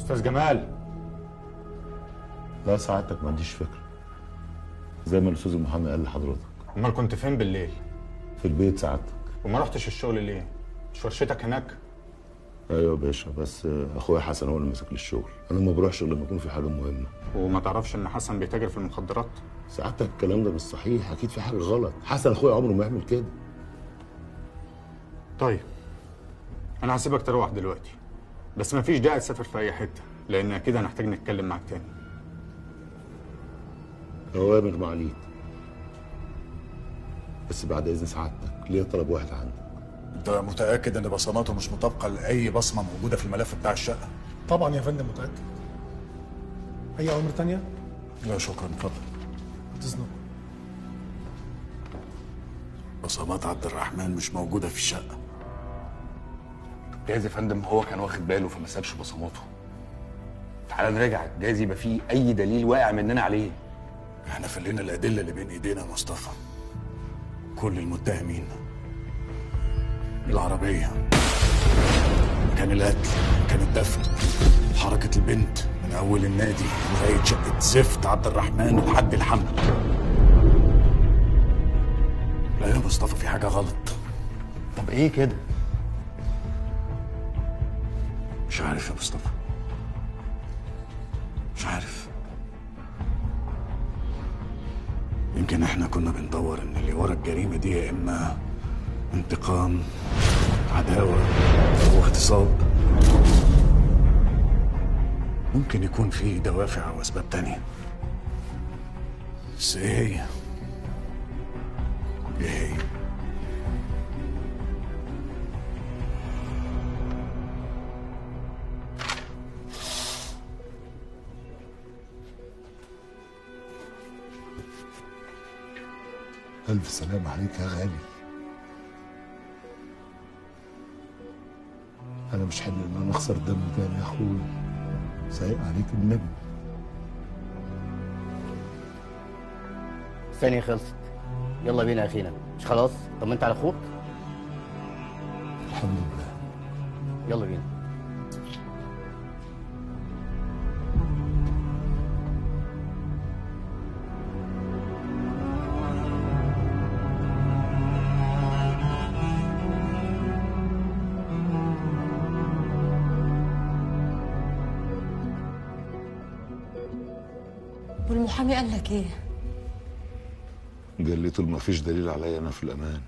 استاذ جمال. لا سعادتك ما عنديش فكرة، زي ما الاستاذ المحامي قال لحضرتك. امال كنت فين بالليل؟ في البيت سعادتك. وما رحتش الشغل ليه؟ مش ورشتك هناك؟ ايوه يا باشا، بس اخويا حسن هو اللي ماسك لي الشغل، انا ما بروحش غير لما يكون في حاجة مهمة. وما تعرفش ان حسن بيتاجر في المخدرات؟ سعادتك الكلام ده مش صحيح، اكيد في حاجة غلط، حسن اخويا عمره ما يعمل كده. طيب انا هسيبك تروح دلوقتي، بس مفيش داعي تسافر في اي حتة، لان اكيد هنحتاج نتكلم معاك تاني. اوامر معاليك، بس بعد اذن سعادتك ليا طلب واحد عندك. انت متاكد ان بصماته مش مطابقه لاي بصمة موجودة في الملف بتاع الشقة؟ طبعا يا فندم متاكد. اي اوامر تانية؟ لا شكرا، اتفضل. تزنق. بصمات عبد الرحمن مش موجودة في الشقة. جايز يا فندم هو كان واخد باله فما سابش بصماته. تعالى نراجع، جايز يبقى فيه اي دليل واقع مننا عليه. احنا فلينا الادلة اللي بين ايدينا يا مصطفى. كل المتهمين، العربية، مكان القتل، مكان الدفن، حركة البنت من أول النادي لغاية شقة زفت عبد الرحمن لحد الحمل. لا يا مصطفى في حاجة غلط. طب إيه كده؟ مش عارف يا مصطفى، مش عارف. يمكن احنا كنا بندور ان اللي ورا الجريمة دي يا إما انتقام، عداوة، أو اغتصاب. ممكن يكون في دوافع أو أسباب تانية، بس إيه هي؟ إيه هي؟ ألف سلام عليك يا غالي. أنا مش حلو إن أنا أخسر دم تاني يا أخوي، سايق عليك النبي. الثانية خلصت، يلا بينا يا أخينا. مش خلاص؟ طمنت على أخوك؟ الحمد لله. يلا بينا. والمحامي قال لك ايه؟ قال لي طول ما فيش دليل عليا انا في الامان.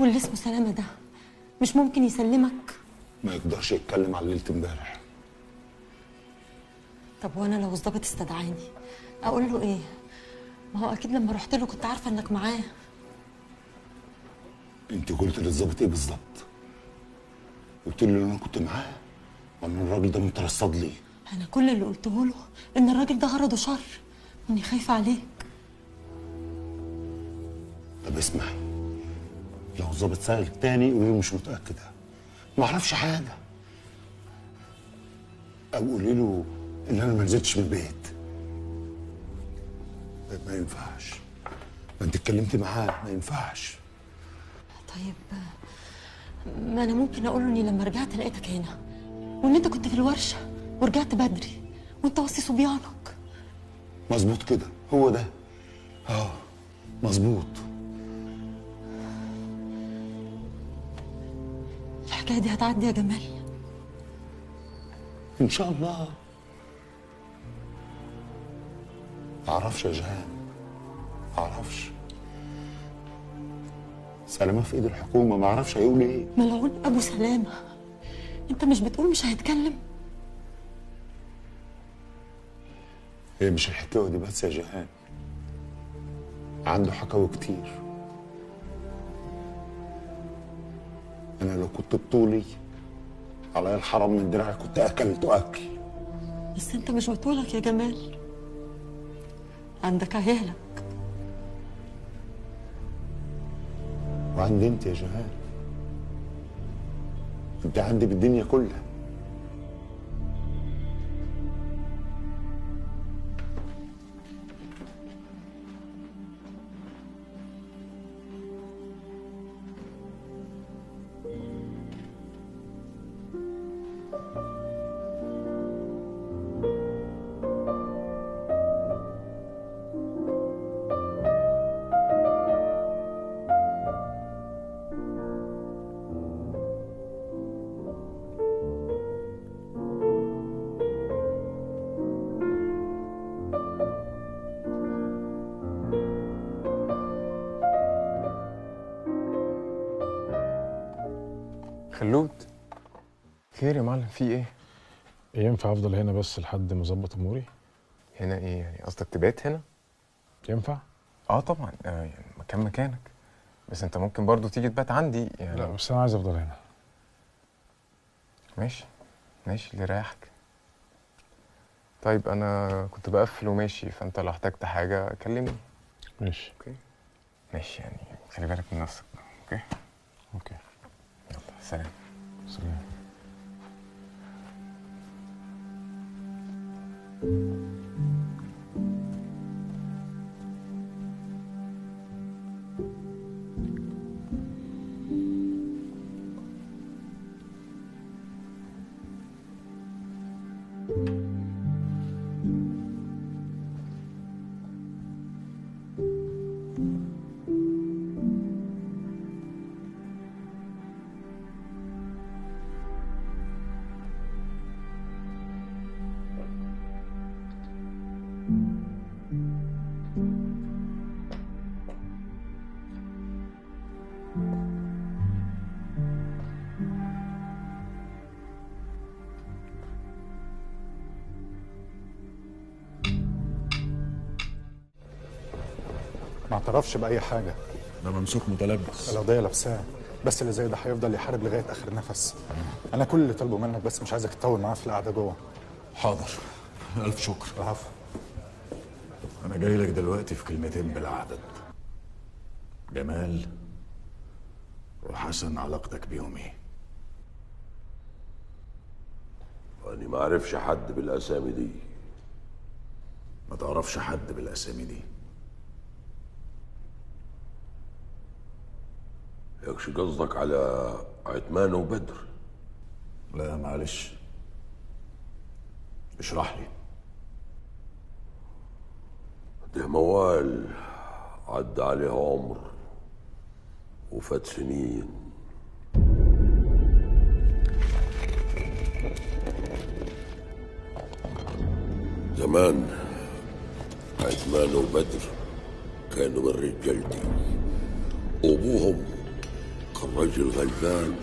واللي اسمه سلامه ده مش ممكن يسلمك؟ ما يقدرش يتكلم على ليلة امبارح. طب وانا لو الظابط استدعاني اقول له ايه؟ ما هو اكيد لما رحت له كنت عارفه انك معاه. انت قلت للظابط ايه بالظبط؟ قلت له ان انا كنت معاه وان الراجل ده مترصد لي. انا كل اللي قلته له ان الراجل ده غرضه شر واني خايفة عليك. طب اسمعي، لو الظابط سألك تاني قولي له مش متأكدة، ما اعرفش حاجة، أو قولي له إن أنا ما نزلتش من البيت. ما ينفعش، ما أنت اتكلمتي معاه، ما ينفعش. طيب ما أنا ممكن أقول له إني لما رجعت لقيتك هنا، وإن أنت كنت في الورشة ورجعت بدري وأنت وصي صبيانك. مظبوط كده، هو ده. مظبوط. الحكاية دي هتعدي يا جمال؟ إن شاء الله. معرفش يا جهان، معرفش. سلامة في إيد الحكومة، معرفش هيقول إيه. ملعون أبو سلامة، أنت مش بتقول مش هيتكلم؟ هي مش الحكاوة دي بس يا جهان، عنده حكاوي كتير. أنا لو كنت بطولي عليا الحرام من دراعي كنت أكلته أكل. بس أنت مش بطولك يا جمال، عندك عيالك. وعندي أنت يا جهان، أنت عندي بالدنيا كلها. خلود، خير يا معلم، في ايه؟ ينفع افضل هنا بس لحد ما اظبط اموري؟ هنا ايه يعني؟ قصدك تبات هنا؟ ينفع؟ اه طبعا، يعني مكان مكانك، بس انت ممكن برضو تيجي تبات عندي يعني. لا بس انا عايز افضل هنا. ماشي ماشي، اللي يريحك. طيب انا كنت بقفل وماشي، فانت لو احتجت حاجة كلمني. ماشي. okay ماشي، يعني خلي بالك من نفسك. okay okay، يلا سلام. سلام. ما اعترفش بأي حاجة. ده ممسوك متلبس. القضية لابساه، بس اللي زي ده هيفضل يحارب لغاية آخر نفس. أنا كل اللي طالبه منك بس مش عايزك تطول معاه في القعدة جوه. حاضر، ألف شكر. العفو. أنا جاي لك دلوقتي في كلمتين بالعدد. جمال وحسن علاقتك بيهم إيه؟ أنا ما أعرفش حد بالأسامي دي. ما تعرفش حد بالأسامي دي؟ يكش قصدك على عثمان وبدر؟ لا معلش، اشرح لي. ده موال عدى عليه عمر وفات سنين. زمان عثمان وبدر كانوا من رجالتي، وابوهم كان رجل غلبان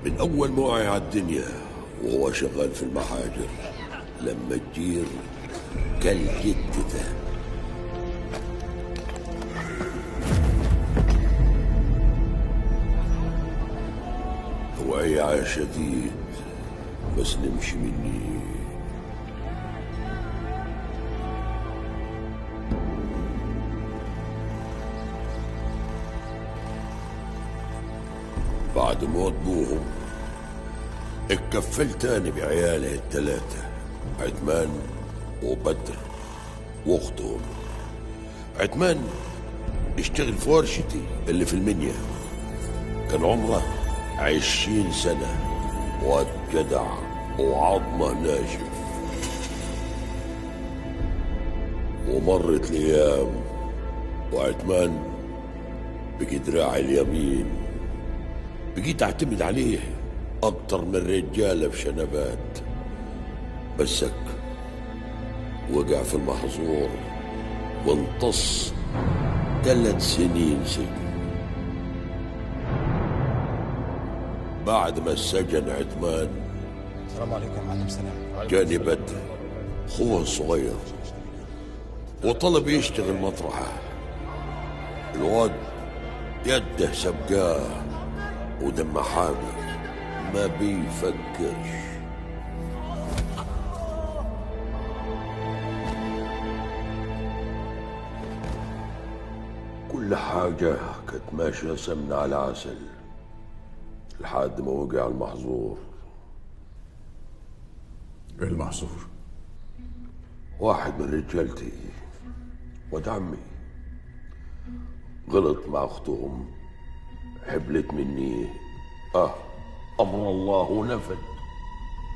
من أول ما وعي على الدنيا وهو شغال في المحاجر. لما تجير كان جدته. وعي على شديد بس نمشي مني. بعد موت بوهم اتكفلت تاني بعياله الثلاثة، عثمان وبدر واختهم. عثمان اشتغل في ورشتي اللي في المنيا، كان عمره 20 سنة، واد جدع وعظمه ناشف. ومرت الايام وعثمان بقي دراعي اليمين، بقيت اعتمد عليه اكتر من رجاله بشنبات. بسك وقع في المحظور وامتص 3 سنين سجن. بعد ما السجن عثمان، السلام عليكم يا معلم. سلام. جاني بدر اخوه الصغير وطلب يشتغل مطرحه. الواد يده سبقاه ودم حامي، ما بيفكرش. كل حاجة كانت ماشية سمنة على عسل لحد ما وقع المحظور. ايه المحظور؟ واحد من رجالتي، واد عمي، غلط مع اختهم، حبلت مني. امر الله ونفد.